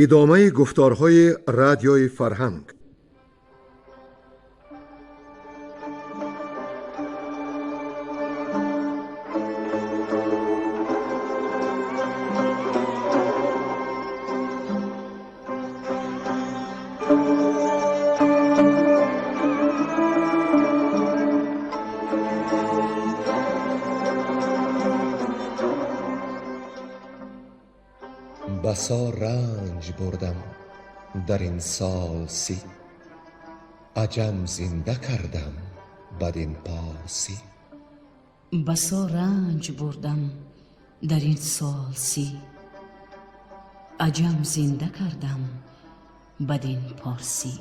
Идомаи гуфторҳои Радиои Фарҳанг. بسا رنج بردم در این سال 30، عجم زنده کردم بدین پارسی. بسا رنج بردم در این سال 30، عجم زنده کردم بدین پارسی.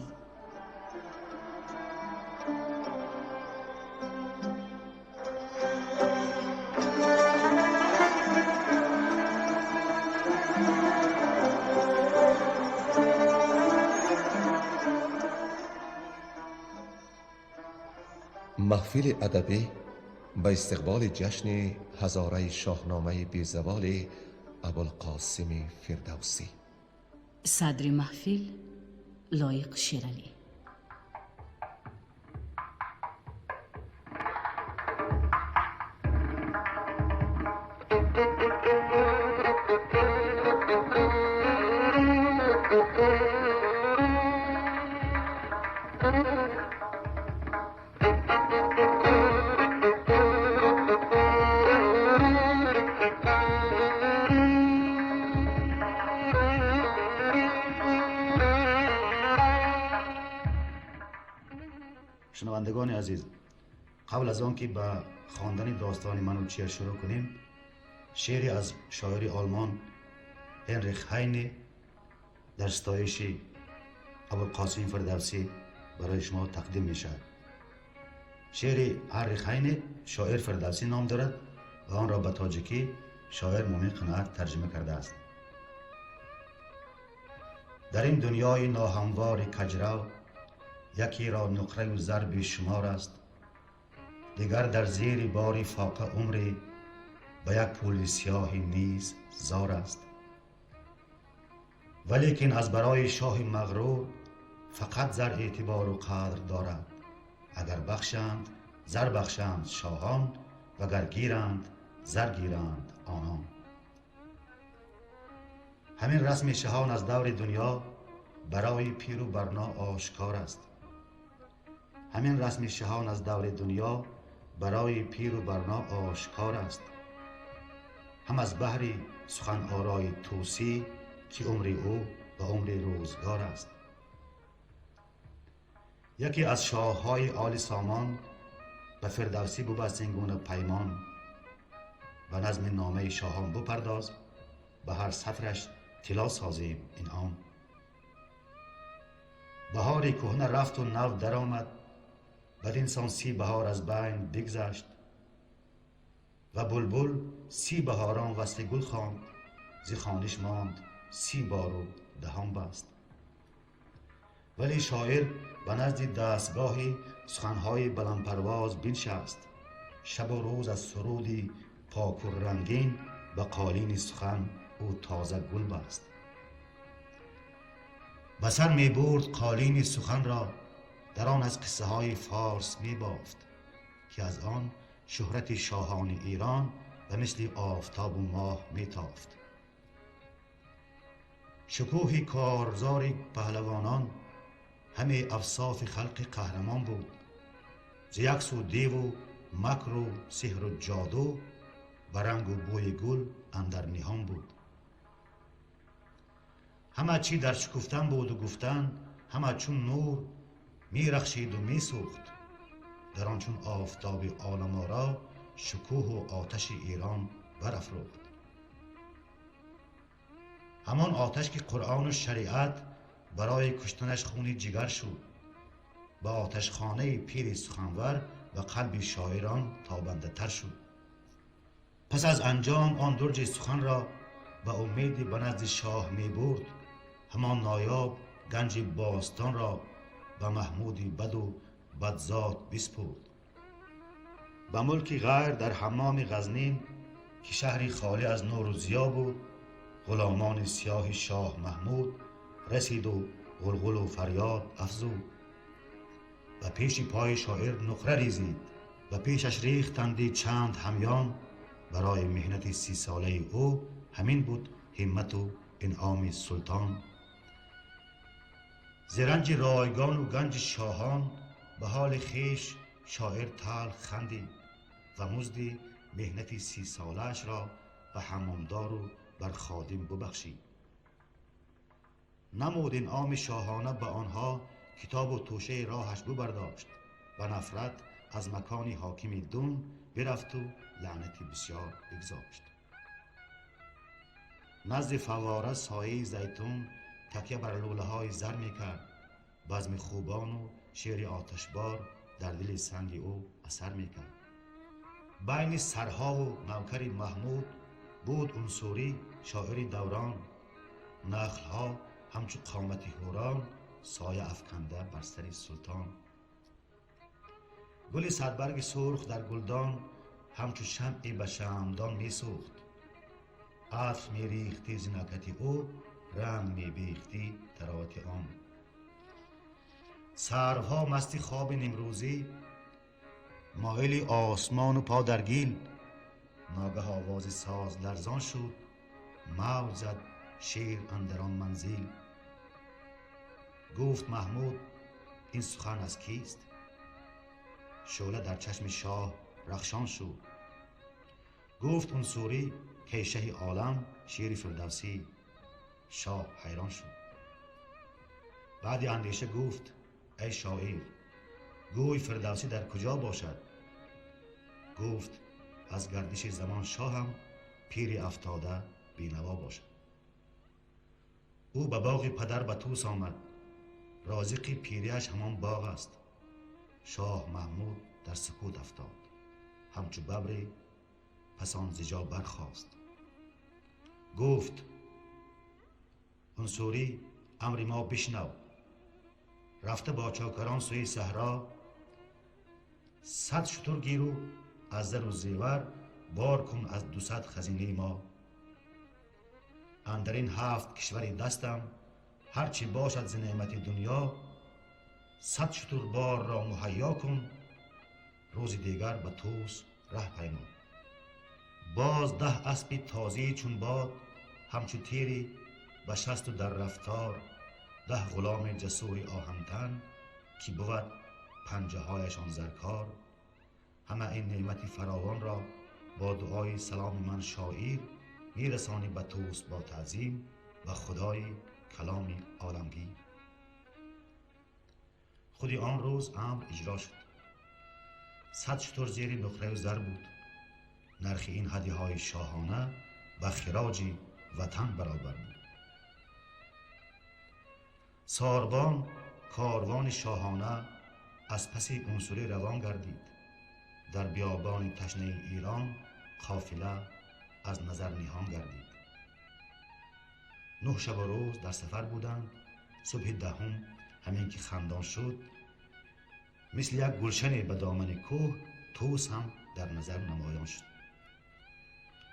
Маҳфили адабӣ ба истиқболи ҷашни ҳазораи шоҳномаи безаволи Абулқосими Фирдавсӣ. Садри маҳфил Лоиқ Шералӣ. Шунавандагони азиз, қабл аз он ки ба хондани достони Манучеҳр шурӯъ кунем, шеъре аз шоири олмон Ҳенрих Ҳайне дар ситоиши Абулқосим Фирдавсӣ барои шумо тақдим мешавад. Шеъри Ҳенрих Ҳайне шоир Фирдавсӣ ном дорад ва онро ба тоҷикӣ шоир Мумин Қаноат тарҷима кардааст. Дар ин дунёи ноҳамвори каҷрав якеро нуқраю зар бешумор аст, дигар дар зери бори фоқа умре ба як пули сиёҳи низ зор аст. Валекин аз барои шоҳи мағрур фақат зар эътибору қадр дорад. Агар бахшанд, зар бахшанд шоҳон, вагар гиранд, зар гиранд онон. Ҳамин расми шаҳон аз даври дунё барои пиру барно ошкор аст. Ҳамин расми шаҳон аз даври дунё барои пиру барно ошкор аст. Ҳам аз баҳри суханорои тӯсӣ, ки умри ӯ ба умри рӯзгор аст. Яке аз шоҳҳои оли Сомон ба Фирдавсӣ бубаст ин гуна паймон. Ба назми номаи шоҳон бупардоз, ба ҳар сатраш тилло созем инъом. Баҳори кӯҳна рафту нав даромад, бадин сон 30 баҳор аз байн бигзашт ва булбул 30 баҳорон васли гул хонд, зи хониш монд 30 бору даҳон баст. Вале шоир ба назди дастгоҳи суханҳои баландпарвоз биншаст. Шабу рӯз аз суруди поку рангин ба қолини сухан ӯ тоза гул баст. Ба сар мебурд қолини суханро, дар он аз қиссаҳои форс мебофт, ки аз он шӯҳрати шоҳони Эрон ба мисли офтобу моҳ метофт. Шукӯҳи корзори паҳлавонон ҳаме авсофи халқи қаҳрамон буд. Зи як сӯ деву макру сеҳру ҷоду ба рангу бӯи гул андар ниҳон буд. Ҳама чӣ дар шукуфтан буду гуфтан, ҳама чун нур мерахшиду месӯхт. Дар он чун офтоби оламоро шукӯҳу оташи Эрон барафрӯхт. Ҳамон оташ ки Қуръону шариат барои куштанаш хуни ҷигар шуд, ба оташхонаи пири суханвар ба қалби шоирон тобандатар шуд. Пас аз анҷом он дурҷи суханро ба умеди ба назди шоҳ мебурд, ҳамон ноёб ганҷи бостонро ба Маҳмуди баду бадзод биспурд. Ба мулки ғайр дар ҳаммоми Ғазнин, ки шаҳри холӣ аз нуру зиё буд, Ғуломони сиёҳи шоҳ Маҳмуд расид ва ғулғул ва фарёд афзуд. Ба пеши пои шоир нуқра резид ва пешаш рехтанди чанд ҳамён. Барои меҳнати 30 солаи ӯ ҳамин буд ҳиммату инъоми султон. Зи ранҷи ройгону ганҷи шоҳон ба ҳоли хеш шоир талх хандид ва музди меҳнати 30 солаашро ба ҳаммомдору бар ходим бубахшид. Намуд инъоми шоҳона ба онҳо, китобу тӯшаи роҳаш бубардошт. Ба нафрат аз макони ҳокими дун бирафту лаънати бисёр бигзошт. Назди фаввора сояи зайтун такя бар лӯлаҳои зар мекард. Базми хубону шеъри оташбор дар дили санги ӯ асар мекард. Байни сарҳову навкари Маҳмуд буд Унсурӣ, шоири даврон. Нахлҳо ҳамчу қомати ҳурон соя афканда бар сари султон. Гули садбарги сурх дар гулдон ҳамчу шамъе ба шамъдон месӯхт. Атр мерехти зи накҳати ӯ, ранг мебехти таровати он. Сарвҳо масти хоби нимрӯзӣ, моили осмону по дар гил. Ногаҳ овози соз ларзон шуд, мавҷ зад шер андар он манзил. Гуфт Маҳмуд: ин сухан аз кист? Шӯъла дар чашми шоҳ рахшон шуд. Гуфт Унсурӣ: кай шаҳи олам, шери Фирдавсӣ. Шоҳ ҳайрон шуд. Баъди андеша гуфт: эй шоир, гӯй Фирдавсӣ дар куҷо бошад? Гуфт: аз гардиши замон шоҳам пири афтода бенаво бошад. Ӯ ба боғи падар ба Тӯс омад. Розиқи пирияш ҳамон боғ аст. Шоҳ Маҳмуд дар сукут афтод, ҳамчу бабре пас он зи ҷо бархост. Гуфт: Унсурӣ, амри мо бишнав. Рафта бо чокарон сӯи саҳро, 100 шутур гиру аз зару зевар бор кун аз 200 хазинаи мо. Андар ин 7 кишвари дастам ҳарчи бошад зи неъмати дунё, 100 шутур борро муҳайё кун, рӯзи дигар ба Тӯс раҳ паймо. Боз 10 аспи тозӣ чун бод, ҳамчу тири ба шасту дар рафтор, 10 ғуломи ҷасури оҳантан, ки бувад панҷаҳояшон заркор. Ҳама ин неъмати фаровонро бо дуои саломи ман шоир мерасонӣ ба Тӯс бо таъзим ба худои каломи оламгир. Худи он рӯз амр иҷро шуд. 100 шутур зери нуқраю зар буд. Нархи ин ҳадияҳои шоҳона ба хироҷи ватан баробар буд. Сорбон корвони шоҳона аз паси Унсурӣ равон гардид. Дар биёбони ташнаи Эрон қофила аз назар ниҳон гардид. 9 шабу рӯз дар сафар буданд. Субҳи 10 ҳамин ки хандон шуд, мисли як гулшане ба домани кӯҳ, Тӯс ҳам дар назар намоён шуд.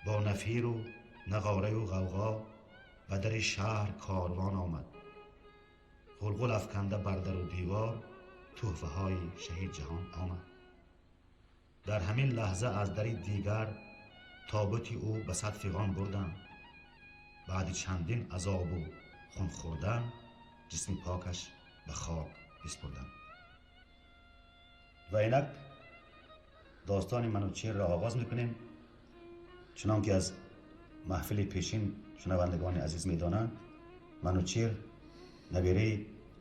Бо нафиру нағораю ғавғо ба дари шаҳр корвон омад. Ғулғул афканда бар дару девор тӯҳфаҳои шаҳи ҷаҳон омад. Дар ҳамин лаҳза аз дари дигар тобути ӯ ба сад фиғон бурданд. Баъди чандин азобу хун хӯрдан ҷисми покаш ба хок биспурданд. Ва инак достони Манучеҳрро оғоз мекунем. Чунон ки аз маҳфили пешин шунавандагони азиз медонанд, Манучеҳр набераи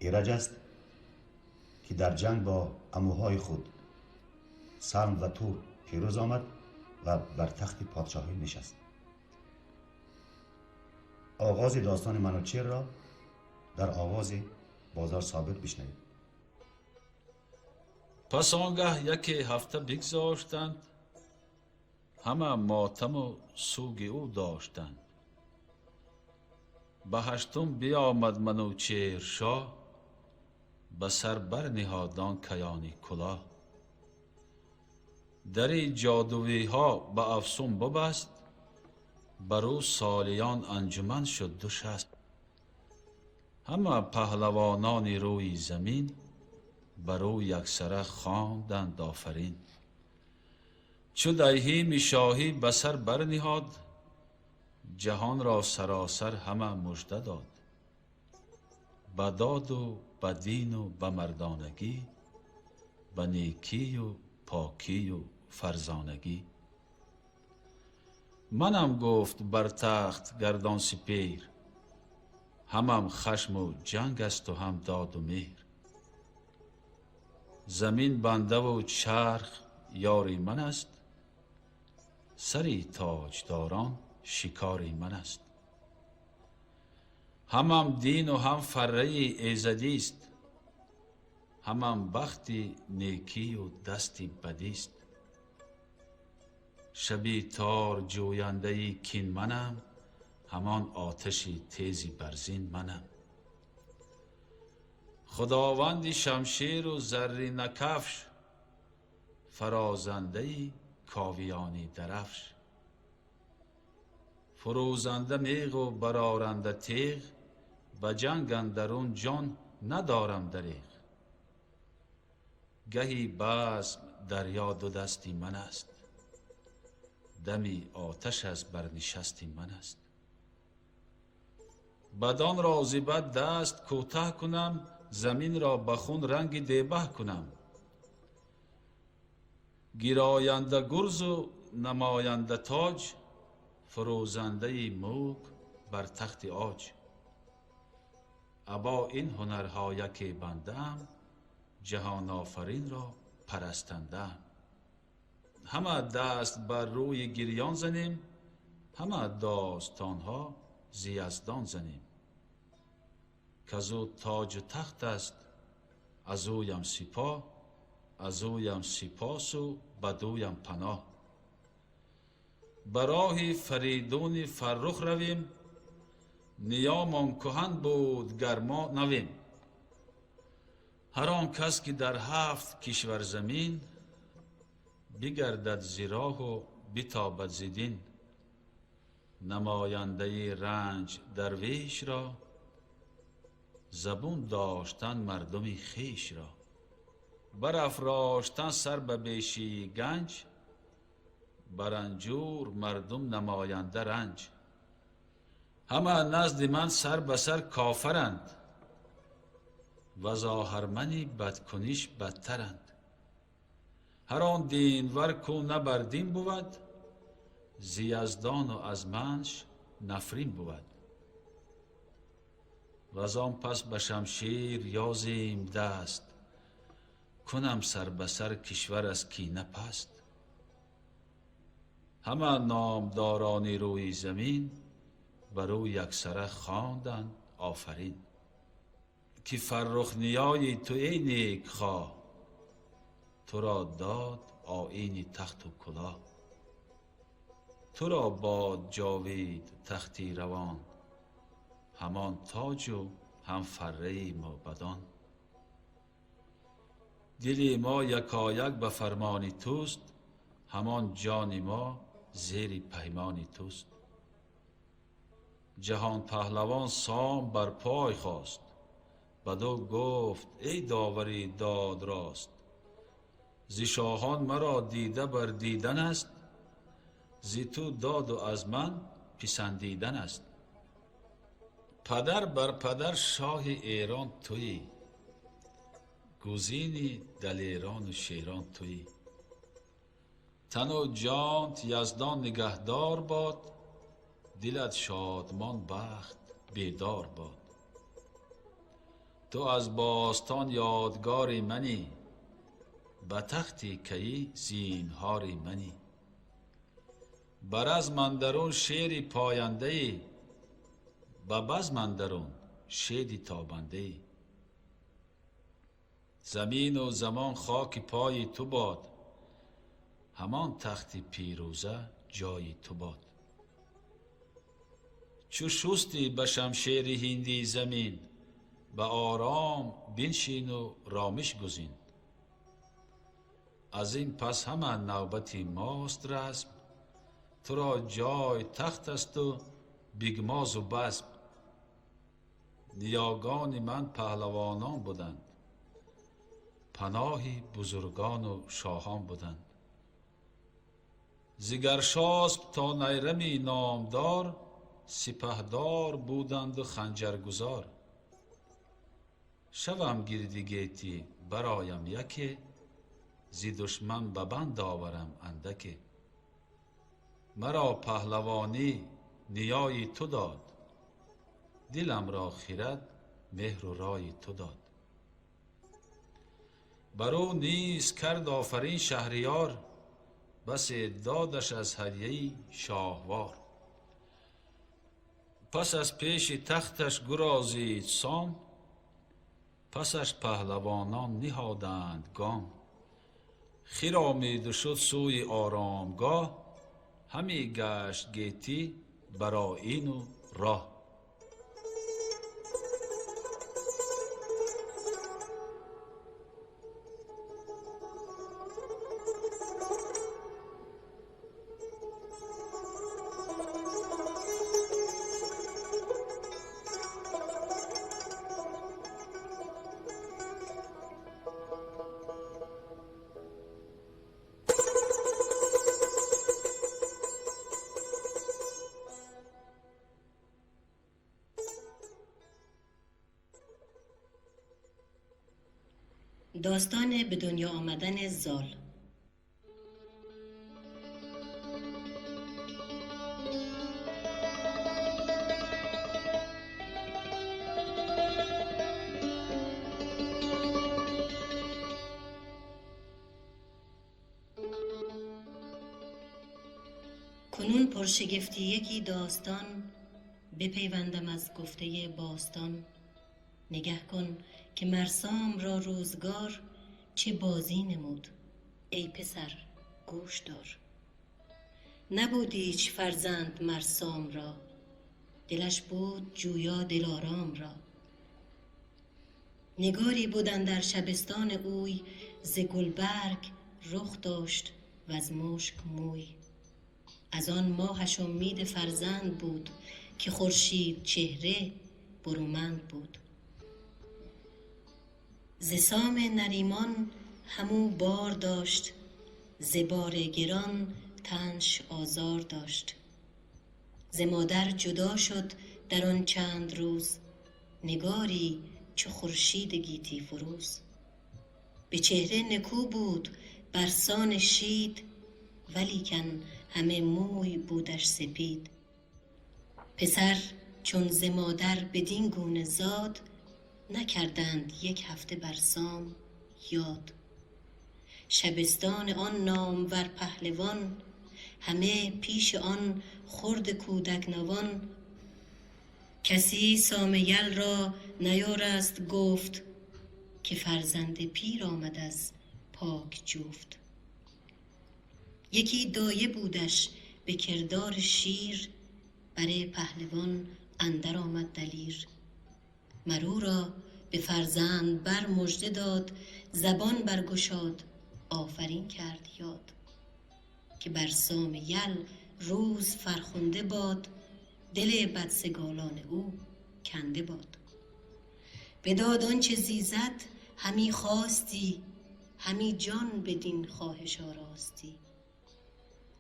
Эраҷ аст, ки дар ҷанг бо амӯҳои худ Салм ва Тур пирӯз омад ва бар тахти подшоҳӣ нишаст. Оғози достони Манучеҳрро дар овози Бозор Собир бишнавед. Пас он гаҳ яке ҳафта бигзоштанд, ҳама мотаму суги ӯ доштанд. Ба ҳаштум биомад Манучеҳр шоҳ, ба сар барниҳод он каёни кулоҳ. Дари ҷодувиҳо ба афсун бубаст, Бар ӯ солиён анҷуман шуд ду шаст. Ҳама паҳлавонони рӯи замин бар ӯ яксара хонданд офарин. Чу диҳими шоҳӣ ба сар барниҳод, ҷаҳонро саросар ҳама мужда дод. Ба доду ба дину ба мардонагӣ, ба некию покию фарзонагӣ. Манам гуфт бар тахт гардон сипеҳр, ҳамам хашму ҷанг асту ҳам доду меҳр. Замин бандаву чарх ёри ман аст, сари тоҷдорон шикори ман аст. Ҳамам дину ҳам фарраи эзадист, ҳамам бахти некию дасти бадист. Шаби тор ҷӯяндаи кин манам, ҳамон оташи тези барзин манам. Худованди шамшеру зарринакафш, фарозандаи ковиёни дарафш. Фурӯзанда меғу бароранда теғ, ба ҷанг андарун ҷон надорам дареғ. Гаҳи базм дарё ду дасти ман аст, дами оташ аз барнишасти ман аст. Бадонро зи бад даст кӯтаҳ кунам, заминро ба хун ранги дебаҳ кунам. Гироянда гурзу намоянда тоҷ, фурӯзандаи мулк бар тахти оҷ. Або ин ҳунарҳо яке бандаам, ҷаҳонофаринро парастандаам. Ҳама даст бар рӯи гирён занем, ҳама достонҳо зи яздон занем. Казу тоҷу тахт аст, аз ӯям сипоҳ, аз ӯям сипосу бадӯям паноҳ. Ба роҳи Фаридуни Фаррух равем, ниёмон куҳан буд гар мо навем. Ҳар он кас ки дар ҳафт кишвар замин, бигардад зи роҳу битобад зи дин. Намояндаи ранҷ дарвешро, забун доштан мардуми хешро. Барафроштан сар ба бешии ганҷ, баранҷур мардум намоянда ранҷ. Ҳама назди ман сар ба сар кофаранд, ва зоҳармани бадкуниш бадтаранд. Ҳар он динвар ку на бар дин бувад, зи яздону аз манш нафрин бувад. Ваз он пас ба шамшер ёзем даст, кунам сар ба сар кишвар аз кина паст. Ҳама номдорони рӯи замин бар ӯ яксара хонданд офарин. Ки фаррухниёи ту эй некхоҳ, туро дод оини тахту кулоҳ. Туро бод ҷовид тахти равон, ҳамон тоҷу ҳам фарраи мӯбадон. Дили мо якояк ба фармони туст, ҳамон ҷони мо зери паймони туст. Ҷаҳон паҳлавон сом бар пой хост, бадӯ гуфт эй довари додрост. Зи шоҳон маро дида бар дидан аст, зи ту доду аз ман писандидан аст. Падар бар падар шоҳи Эрон туӣ, гузини далерону шерон туӣ. Тану ҷонт яздон нигаҳдор бод, дилат шодмон бахт бедор бод. Ту аз бостон ёдгори манӣ, ба тахти кайӣ зинҳори манӣ. Бар азм андарун шери пояндаӣ, ба базм андарун шеди тобандаӣ. Замину замон хоки пои ту бод, ҳамон тахти пирӯза ҷои ту бод. Чу шустӣ ба шамшери ҳиндӣ замин, ба ором биншину ромиш гузин. Аз ин пас ҳама навбати мост расм, Туро ҷой тахт аст у бигмозу басм. Ниёгони ман паҳлавонон буданд, паноҳи бузургону шоҳон буданд. Зи Гаршосп то Найрами номдор, сипаҳдор буданду ханҷаргузор. Шавам гирди гетӣ бароям яке, зи душман ба банд оварам андаке. Маро паҳлавонӣ ниёи ту дод, диламро хирад меҳру рои ту дод. Бар ӯ низ кард офарин шаҳриёр, басе додаш аз ҳадияи шоҳвор. Пас аз пеши тахташ гурозид Сом, пасаш паҳлавонон ниҳоданд гом. Хиромиду шуд сӯи оромгоҳ, ҳаме гашт гетӣ бар оину роҳ. داستان به دنیا آمدن زال. کنون پرشگفتی یکی داستان بپیوندم از گفته باستان. نگه کن که مرسام را روزگار چه بازی نمود، ای پسر گوش دار. نبود هیچ فرزند مرسام را، دلش بود جویا دلارام را. نگاری بود اندر شبستان اوی، ز گلبرگ رخ داشت و از مشک موی. از آن ماهش امید فرزند بود، که خورشید چهره برومند بود. ز سام نریمان همو بار داشت، ز بار گران تنش آزار داشت. ز مادر جدا شد در آن چند روز، نگاری چو خورشید گیتی فروز. به چهره نکو بود برسان شید، ولیکن همه موی بودش سپید. پسر چون ز مادر بدین گونه زاد، نکردند یک هفته بر سام یاد. شبستان آن نامور پهلوان، همه پیش آن خرد کودک نوان. کسی سام یل را نیارست گفت، که فرزند پیر آمد از پاک جفت. یکی دایه بودش به کردار شیر، بر پهلوان اندر آمد دلیر. مر او را به فرزند بر مژده داد، زبان برگشاد آفرین کرد یاد. که بر سام یل روز فرخنده باد، دل بدسگالان او کنده باد. بداد آنچه زیزد همی خواستی، همی جان بدین خواهش آراستی.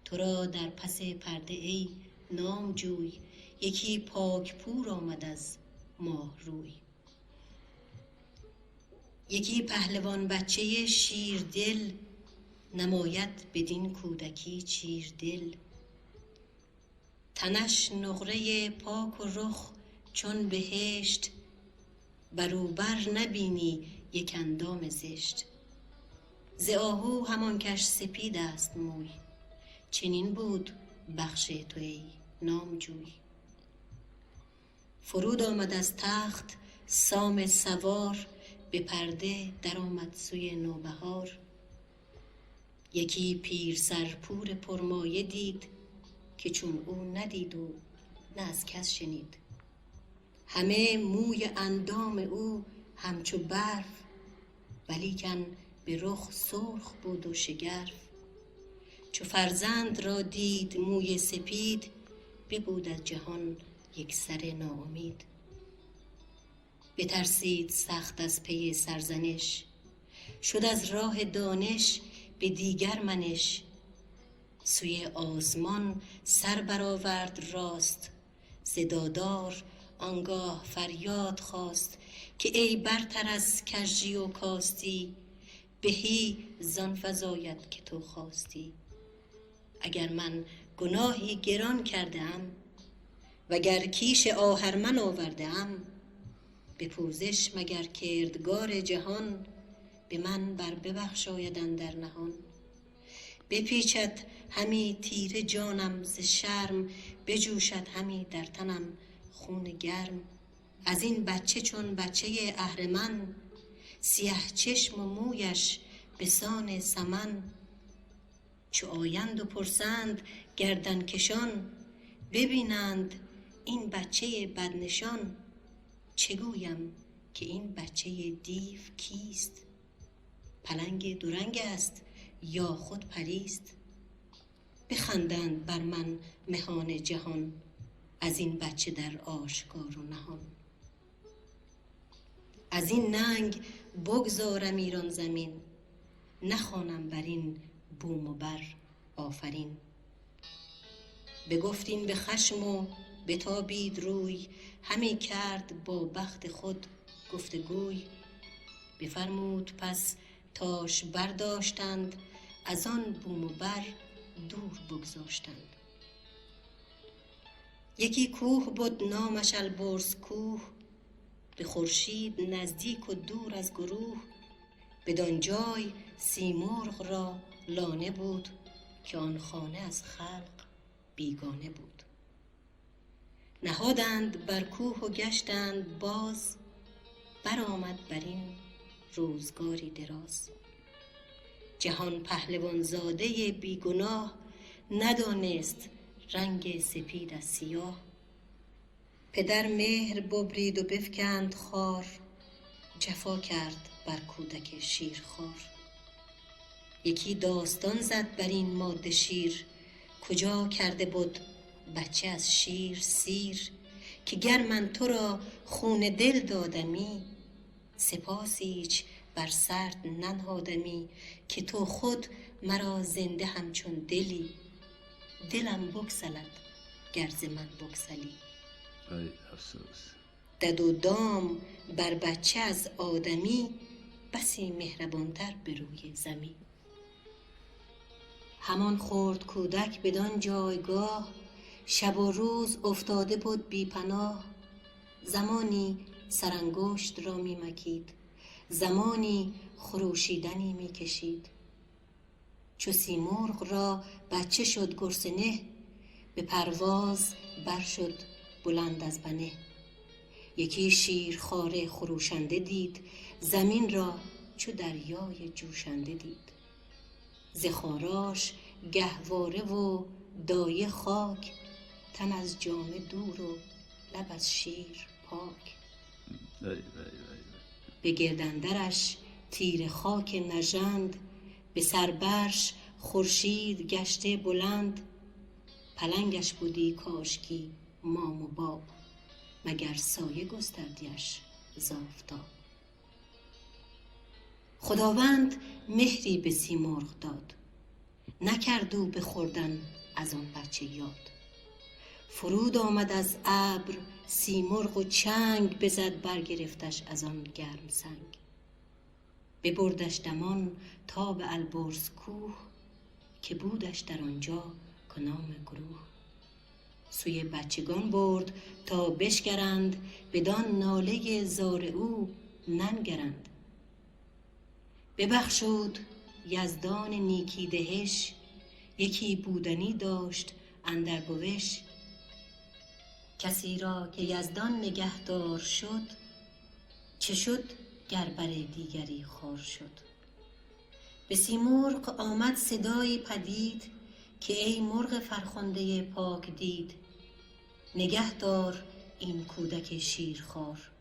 تو را در پس پرده ای نامجوی، یکی پاک پور آمد از ماه روی. یکی پهلوان بچه شیر دل، نماید بدین کودکی چیر دل. تنش نقره پاک و رخ چون بهشت، بروبر نبینی یک اندام زشت. ز آهو همان کش سپید است موی، چنین بود بخش تو ای نامجوی. فرود آمد از تخت سام سوار، به پرده در آمد سوی نوبهار. یکی پیر سرپور پرمایه دید، که چون او ندید و نه از کس شنید. همه موی اندام او همچو برف، ولیکن به رخ سرخ بود و شگرف. چو فرزند را دید موی سپید، ببود از جهان یک سر ناامید. بترسید سخت از پی سرزنش، شد از راه دانش به دیگر منش. سوی آسمان سر برآورد راست، ز دادار آنگاه فریاد خواست که ای برتر از کژی و کاستی، بهی زان فزاید که تو خواستی. اگر من گناهی گران کرده ام، وگر کیش آهرمن آورده ام، به پوزش مگر کردگار جهان، به من بر ببخشاید اندر نهان. بپیچد همی تیره جانم ز شرم، بجوشد همی در تنم خون گرم. از این بچه چون بچه اهرمن، سیه چشم و مویش به سان سمن. چو آیند و پرسند گردن کشان، ببینند این بچه بدنشان. چه گویم که این بچه دیو کیست؟ پلنگ دورنگ است یا خود پریست؟ بخندند بر من مهان جهان، از این بچه در آشکار و نهان. از این ننگ بگذارم ایران زمین، نخوانم بر این بوم و بر آفرین. بگفت این به خشم و بتابید روی، همی کرد با بخت خود گفتگوی. بفرمود پس تاش برداشتند، از آن بوم و بر دور بگذاشتند. یکی کوه بد نامش البرز کوه، به خورشید نزدیک و دور از گروه. بدان جای سیمرغ را لانه بود، که آن خانه از خلق بیگانه بود. نهادند بر کوه و گشتند باز، برآمد بر این روزگاری دراز. جهان پهلوان زاده بیگناه، ندانست رنگ سپید از سیاه. پدر مهر ببرید و بفکند خار، جفا کرد بر کودک شیرخوار. یکی داستان زد بر این ماده شیر، کجا کرده بود بچه از شیر سیر. که گر من تو را خون دل دادمی، سپاس ایچ بر سرد ننهادمی. که تو خود مرا زنده همچون دلی، دلم بگسلد گر ز من بگسلی. دد و دام بر بچه از آدمی، بسی مهربانتر به روی زمین. همان خرد کودک بدان جایگاه، شب و روز افتاده بود بی پناه. زمانی سرانگشت را می مکید، زمانی خروشیدنی می کشید. چو سیمرغ را بچه شد گرسنه، به پرواز بر شد بلند از بنه. یکی شیرخواره خروشنده دید، زمین را چو دریای جوشنده دید. ز خاراش گهواره و دایه خاک، تن از جامه دور و لب از شیر پاک. به گرد اندرش تیره خاک نژند، به سر برش خورشید گشته بلند. پلنگش بودی کاشکی مام و باب، مگر سایه گستردیش ز آفتاب. خداوند مهری به سیمرغ داد، نکرد او به خوردن از آن بچه یاد. فرود آمد از ابر سیمرغ و چنگ، بزد برگرفتش از آن گرم سنگ. ببردش دمان تا به البرز کوه، که بودش در آنجا کنام گروه. سوی بچگان برد تا بشکرند، بدان ناله زار او ننگرند. ببخشود یزدان نیکی دهش، یکی بودنی داشت اندر بوش. کسی را که یزدان نگهدار شد، چه شد گر بر دیگری خوار شد. به سیمرغ آمد صدایی پدید، که ای مرغ فرخنده پاک دید. نگه دار این کودک شیرخوار،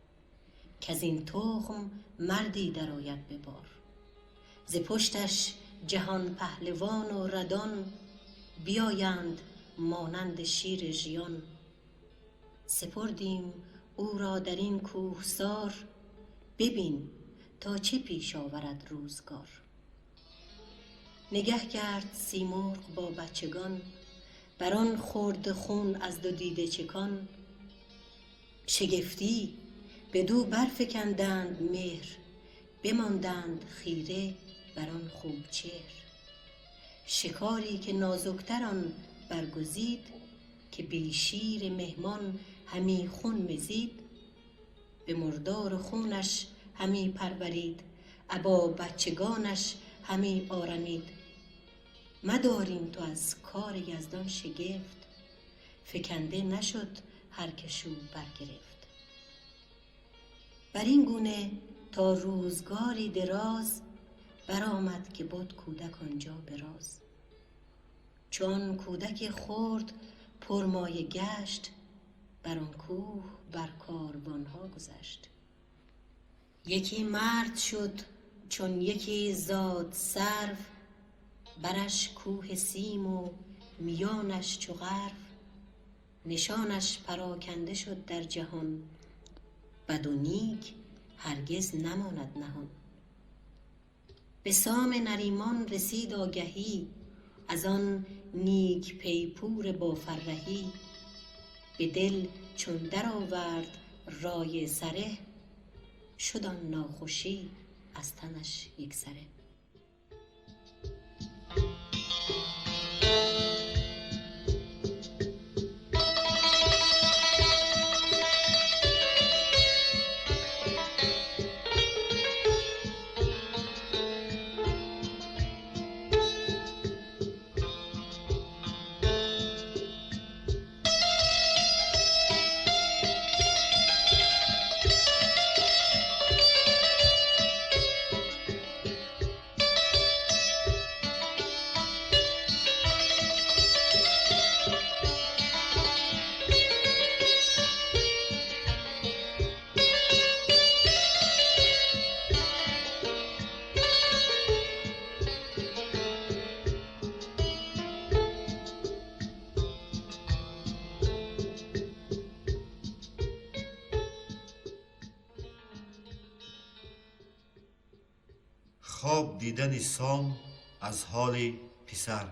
کز این تخم مردی درآید به بار. ز پشتش جهان پهلوان و ردان، بیایند مانند شیر ژیان. سپردیم او را در این کوهسار، ببین تا چه پیش آورد روزگار. نگه کرد سیمرغ با بچگان، بر آن خورد خون از دو دیده چکان. شگفتی بدو برفکندند مهر، بماندند خیره بر آن خوب چهر. شکاری که نازکتر آن برگزید، که بی شیر مهمان همی خون مزید. به مردار خونش همی پرورید، ابا بچگانش همی آرمید. مدارین تو از کار یزدان شگفت، فکنده نشد هر که شو برگرفت. بر این گونه تا روزگاری دراز، برآمد که بد کودک آنجا به راز. چون کودک خرد پرمایه گشت، بر آن کوه بر کاروانها گذشت. یکی مرد شد چون یکی زاد سرو، برش کوه سیم و میانش چو غرو. نشانش پراکنده شد در جهان، بد و نیک هرگز نماند نهان. به سام نریمان رسید آگهی، از آن نیک پیپور با فرهی. به دل چون در آورد رای سره، شد آن ناخوشی از تنش یکسره. خواب دیدن سام از حال پسر.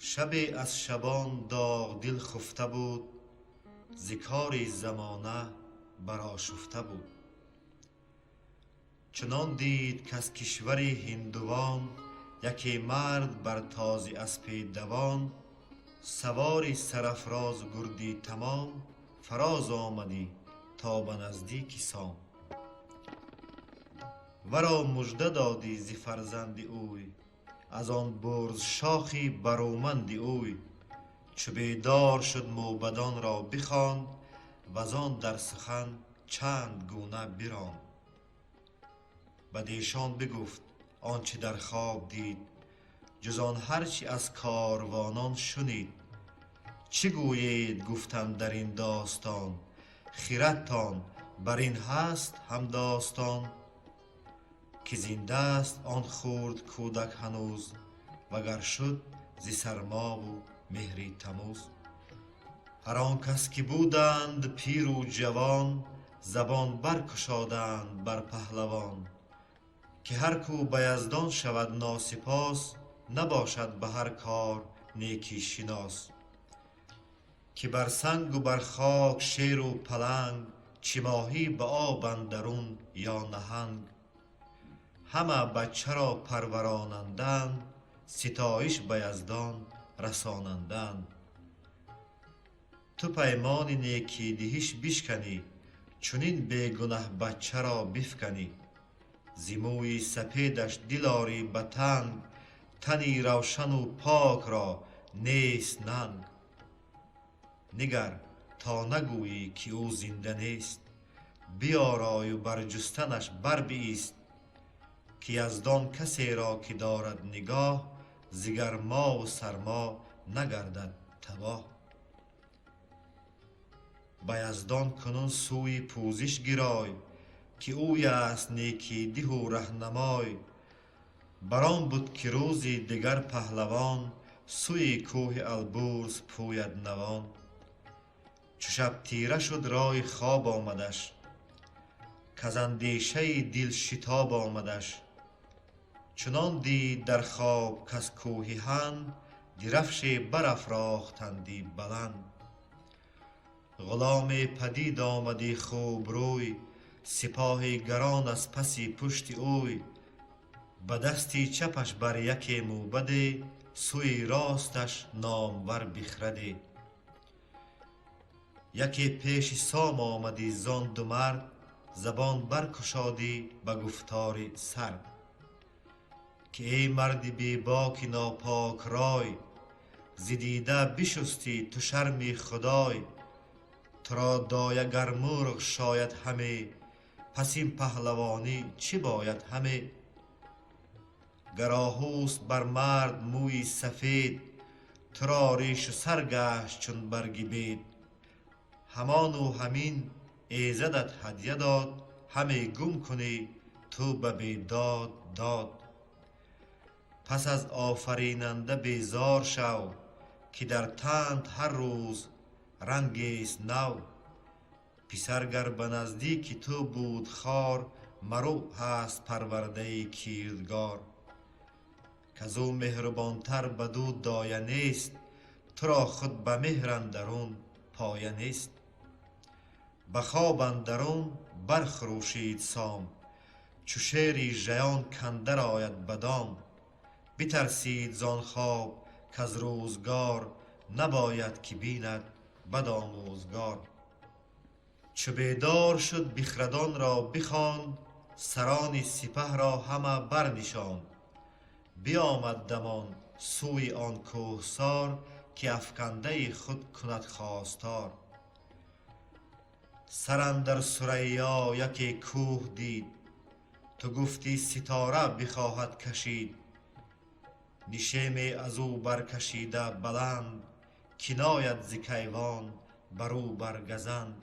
شبی از شبان داغ دل خفته بود، ز کار زمانه برآشفته بود. چنان دید کز کشور هندوان، یکی مرد بر تازی اسپ دوان. سواری سرافراز و گردی تمام، فراز آمدی تا به نزدیک سام. ورا مژده دادی ز فرزند اوی، از آن برز شاخی برومند اوی. چو بیدار شد موبدان را بخواند، وزان در سخن چند گونه براند. بدیشان بگفت آنچه در خواب دید، جز آن هرچی از کاروانان شنید. چه گویید گفتم در این داستان، خیرتان بر این هست هم داستان. که زنده است آن خرد کودک هنوز، وگر شد ز سرما و مهری تموز. هر آن کس که بودند پیر و جوان، زبان برکشادند بر پهلوان. که هر کو به یزدان شود ناسپاس، نباشد به هر کار نیکی شناس. که بر سنگ و بر خاک شیر و پلنگ، چه ماهی به آب اندرون یا نهنگ. همه بچه را پرورانندند، ستایش به یزدان رسانندند. تو پیمان نیکی دهیش بشکنی، Чунин бегунаҳ бачаро бифканӣ. Зи мӯи сапедаш дил орӣ ба танг, тани равшану покро нест нанг. Нигар, то нагӯӣ, ки ӯ зинда нест, биёрою бар ҷустанаш бар биист, ки яздон касеро, ки дорад нигоҳ, зи гармову сармо нагардад табоҳ. Ба яздон кунун сӯи пӯзиш гирой, ки ӯй аст некидиҳу раҳнамой. Бар он буд, ки рӯзи дигар паҳлавон сӯи кӯҳи Албурз пӯяд навон. Чу шаб тира шуд, роҳи хоб омадаш, каз андешаи дил шитоб омадаш. Чунон дид дар хоб, каз кӯҳи Ҳанд дирафше барафрохтанди баланд. Ғуломе падид омади хубрӯй, сипоҳи гарон аз паси пушти ӯй. Ба дасти чапаш бар яке мӯбаде, сӯи росташ номвар бихраде. Яке пеши Сом омадӣ зон ду мард, забон баркушодӣ ба гуфтори сард, ки эй марди бебоки нопок рой, зи дида бишустӣ ту шарми худой. Туро доя гар мурғ шояд ҳаме, пас ин паҳлавонӣ чӣ бояд ҳаме? Гар оҳуст бар мард мӯи сафед, туро решу сар гашт чун барги бед. Ҳамону ҳамин эзадат ҳадя дод, ҳаме гум кунӣ ту ба бедод дод. Пас аз офаринанда безор шав, ки дар тант ҳар рӯз рангест нав. Писар гар ба наздики ту буд хор, марӯ ҳаст парвардаи кирдгор. Казу меҳрубонтар баду доя нест, туро худ ба меҳр андарун поя нест. Ба хоб андарун бархурӯшид Сом, чу шери жаён кандар ояд ба дом. Битарсид зон хоб, каз рӯзгор набояд, ки бинад бад омӯзгор. Чу бедор шуд, бихрадонро бихонд, сарони сипаҳро ҳама барнишонд. Биомад дамон сӯи он кӯҳсор, ки афкандаи худ кунад хостор. Сар андар Сурайё яке кӯҳ дид, ту гуфтӣ ситора бихоҳад кашид. Нишеме аз ӯ баркашида баланд, ки нояд зи кайвон бар ӯ баргазанд.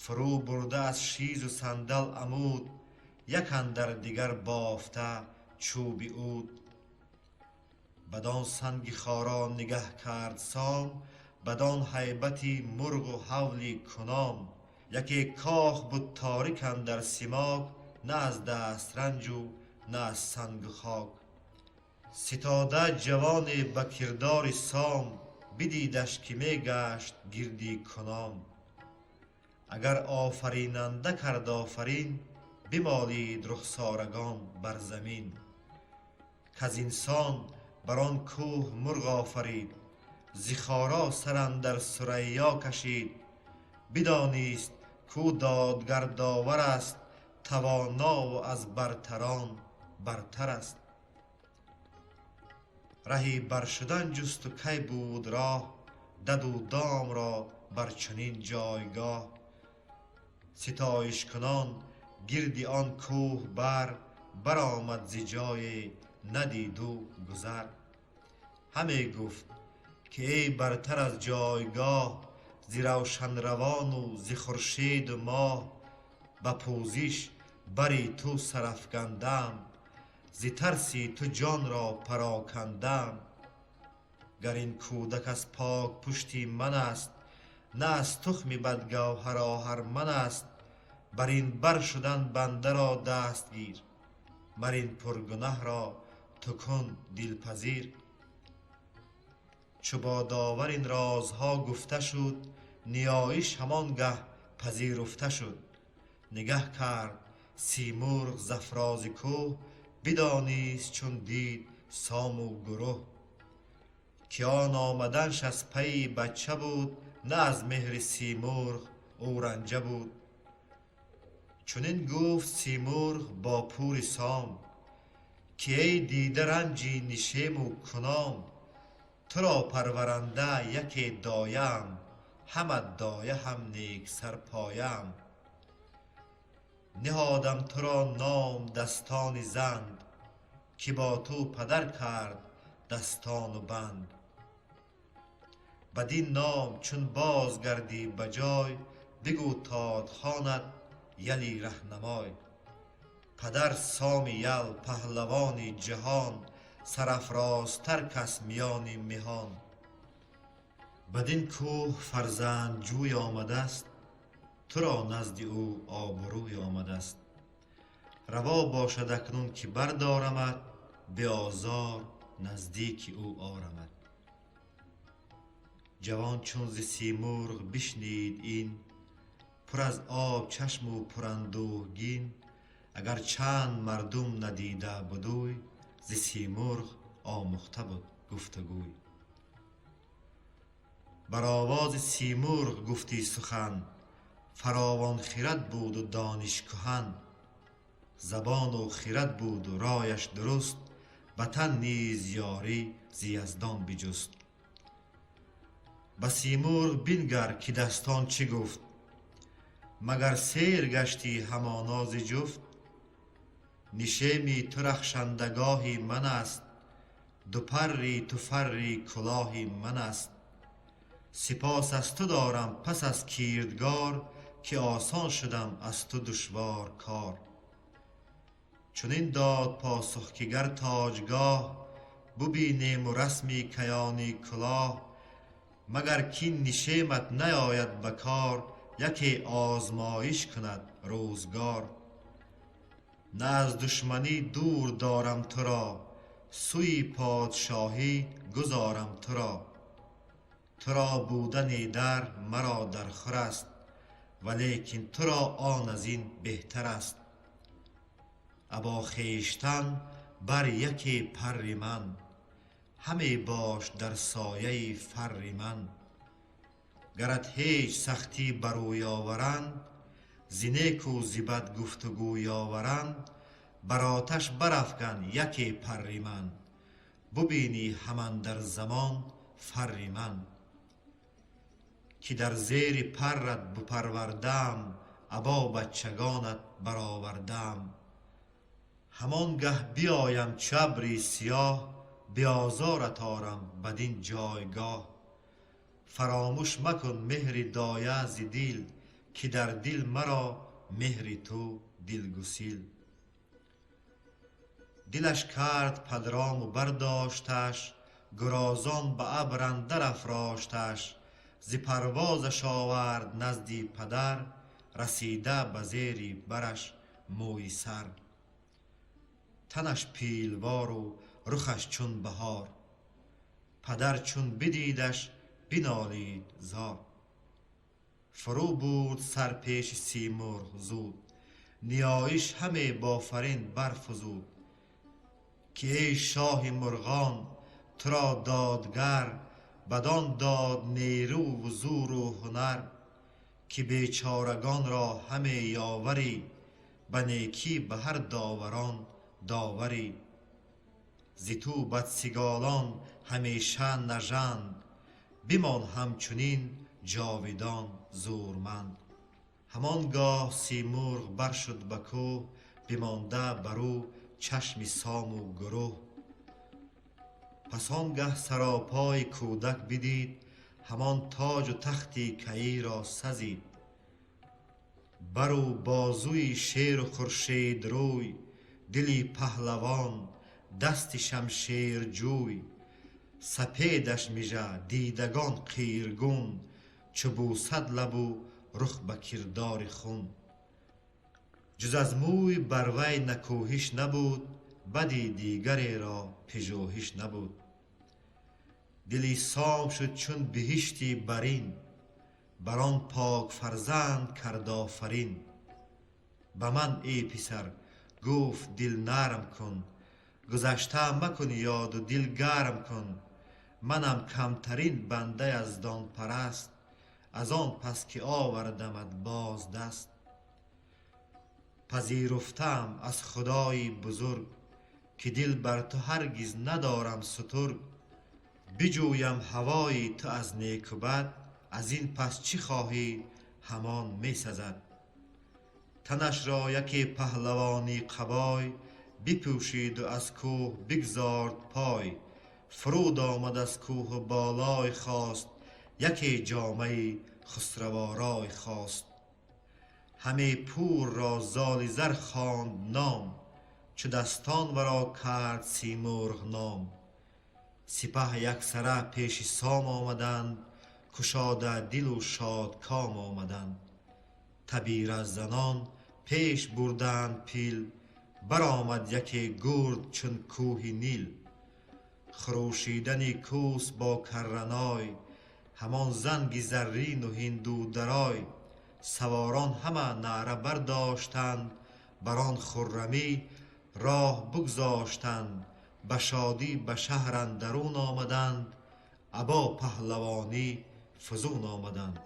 Фурӯ бурда аз шизу сандал амуд, як андар дигар бофта чӯби уд. Бадон санги хоро нигаҳ кард Сом, бадон ҳайбати мурғу ҳавли куном. Яке коху буд торик андар симок, на аз дастранҷу на аз сангу хок. Ситода ҷавоне ба кирдори Сом, бидидаш, ки мегашт гирди куном. Агар офаринанда кард офарин, бимолид рухсорагон бар замин. Каз инсон бар он кӯҳ мурғ офарид, зи хоро сар андар Сурайё кашид. Бидонист, кӯ додгар довар аст, тавонову аз бартарон бартар аст. Раҳи баршудан ҷусту кай буд роҳ, даду домро бар чунин ҷойгоҳ. Ситоишкунон гирди он кӯҳ бар, баромад зи ҷое надиду гузар. Ҳаме гуфт, ки эй бартар аз ҷойгоҳ, зи равшанравону зи хуршеду моҳ, ба пӯзиш бари ту сарафкандам, зи тарси ту ҷонро парокандам. Гар ин кӯдак аз пок пушти ман аст, на аз тухми бадгавҳар оҳарман аст, бар ин бар шудан бандаро даст гир, мар ин пургунаҳро ту кун дилпазир. Чу бо довар ин розҳо гуфта шуд, ниёиш ҳамон гаҳ пазируфта шуд. Нигаҳ кард Симурғ зафрози кӯҳ, бидонист, чун дид Сому гурӯҳ, ки он омаданш аз пайи бача буд, на аз меҳри Симурғ. ӯ ранҷа буд. Чунин гуфт Симурғ бо пури Сом, ки эй дида ранҷи нишему куном, туро парваранда яке дояам, ҳама доя ҳам нек сарпояам. Ниҳодам туро ном Дастони Занд, ки бо ту падар кард дастону банд. Бадин ном чун бозгардӣ ба ҷой, бигӯ тодхонат яли раҳнамой. Падар Соми ял, паҳлавони ҷаҳон, сарафрозтар кас миёни меҳон. Бадин кӯҳ фарзандҷӯй омадаст, туро назди ӯ обрӯй омадаст. Раво бошад акнун ки бардорамад, беозор наздики ӯ орамад. Ҷавон чун зи Симурғ бишнид ин, пур аз об чашму пурандӯҳгин, агар чанд мардум надида будуй, зи Симурғ омӯхта буд гуфтугӯй. Бар овози Симурғ гуфтӣ сухан, фаровон хирад буду дониш куҳан. Забону хирад буду рояш дуруст, ба тан низ ёрӣ зи Яздон биҷуст. Ба Симурғ бингар, ки дастон чӣ гуфт, магар сер гаштӣ ҳамоно зи ҷуфт? Нишеми ту рахшандагоҳи ман аст, ду парри ту фарри кулоҳи ман аст. Сипос аз ту дорам пас аз кирдгор, ки осон шудам аз ту душвор кор. Чунин дод посух, ки гар тоҷгоҳ бубинему расми каёни кулоҳ, магар кин нишемат наояд ба кор, яке озмоиш кунад рӯзгор. На аз душманӣ дур дорам туро, сӯи подшоҳӣ гузорам туро. Туро будани дар маро дар хур аст, валекин туро он аз ин беҳтар аст. Або хештан бар яке парри ман, ҳаме бош дар сояи фарри ман. Гарат ҳеҷ сахтӣ бар ӯ ёваранд, зи неку зи бад гуфтугӯ ёваранд, бар оташ барафкан яке парри ман, бубинӣ ҳаман дар замон фарри ман. Ки дар зери паррат бупарвардаам, або бачагонат баровардаам. Ҳамон гаҳ биёям чу абри сиёҳ, беозорат орам бадин ҷойгоҳ. Фаромӯш макун меҳри доя зи дил, ки дар дил маро меҳри ту дилгусил. Дилаш кард падрому бардошташ, гурозон ба абр андар афрошташ. Зи парвозаш овард назди падар, расида ба зери бараш мӯи сар. Танаш пилвору рухаш чун баҳор, падар чун бидидаш бинолид зор. Фурӯ бурд сар пеши Симурғ зуд, ниёиш ҳаме бофарин барфузуд. Ки эй шоҳи мурғон, туро додгар, бадон дод нерӯву зӯру ҳунар, ки бечорагонро ҳаме ёварӣ, ба некӣ ба ҳар доварон доварӣ. Зи ту бадсиголон ҳамеша нажанд, бимон ҳамчунин ҷовидон зӯрманд. Ҳамон гоҳ Симурғ баршуд ба кӯҳ, бимонда бар ӯ чашми Сому гурӯҳ. Пас он гаҳ саропои кӯдак бидид, ҳамон тоҷу тахти каиро сазид. Бару бозуи шеру хуршедрӯй, дили паҳлавон, дасти шамшерҷӯй. Сапедаш мижа, дидагон қиргун, чу бусад лабу рух ба кирдори хун. Ҷуз аз мӯй бар вай накӯҳиш набуд, бади дигареро пижӯҳиш набуд. Дили Сом шуд чун биҳишти барин, бар он пок фарзанд кард офарин. Ба ман, эй писар, гуфт, дил нарм кун, гузашта макун ёду дил гарм кун. Манам камтарин банда яздонпараст, Аз он пас ки овардамат боз даст. Пазируфтаам аз Худои бузург, ки дил бар ту ҳаргиз надорам сутург. Биҷӯям ҳавои ту аз неку бад, аз ин пас чӣ хоҳӣ ҳамон месазад. Танашро яке паҳлавони қабой, бипӯшиду аз кӯҳ бигзорд пой. Фуруд омад аз кӯҳу болой хост, яке ҷомаи хусраворой хост. Ҳаме пурро золи зар хонд ном, чу дастон варо кард Симурғ ном. Сипаҳ яксара пеши Сом омаданд, кушода дилу шодком омаданд. Табиразанон пеш бурданд пил, баромад яке гурд чун кӯҳи Нил. Хурӯшидани кӯс бо карраной, ҳамон занги заррину ҳинду дарой. Саворон ҳама наъра бардоштанд, бар он хуррамӣ роҳ бигзоштанд. Ба шодӣ ба шаҳр андарун омаданд, або паҳлавонӣ фузун омаданд.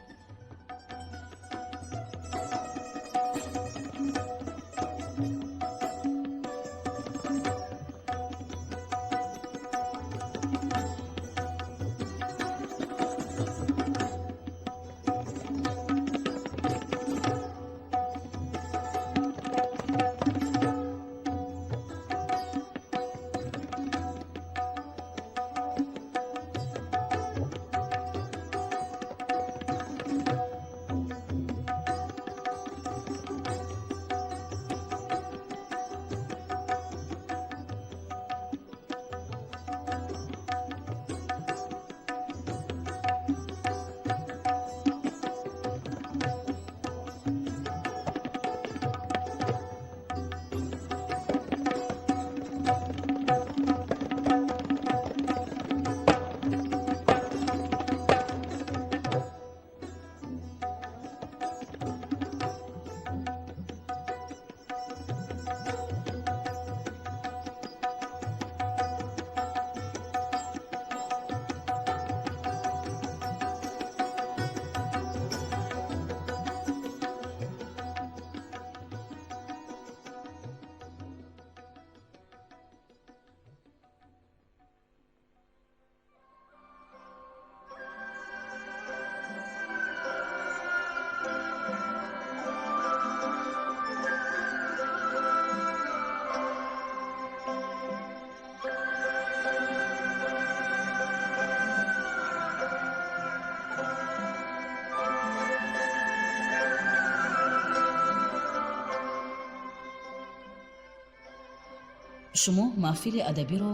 Шумо маҳфили адабиро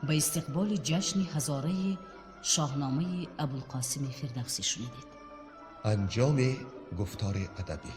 ба истиқболи ҷашни ҳазораи Шоҳномаи Абулқосими Фирдавсӣ шунидед. Анҷоми гуфтори адабӣ.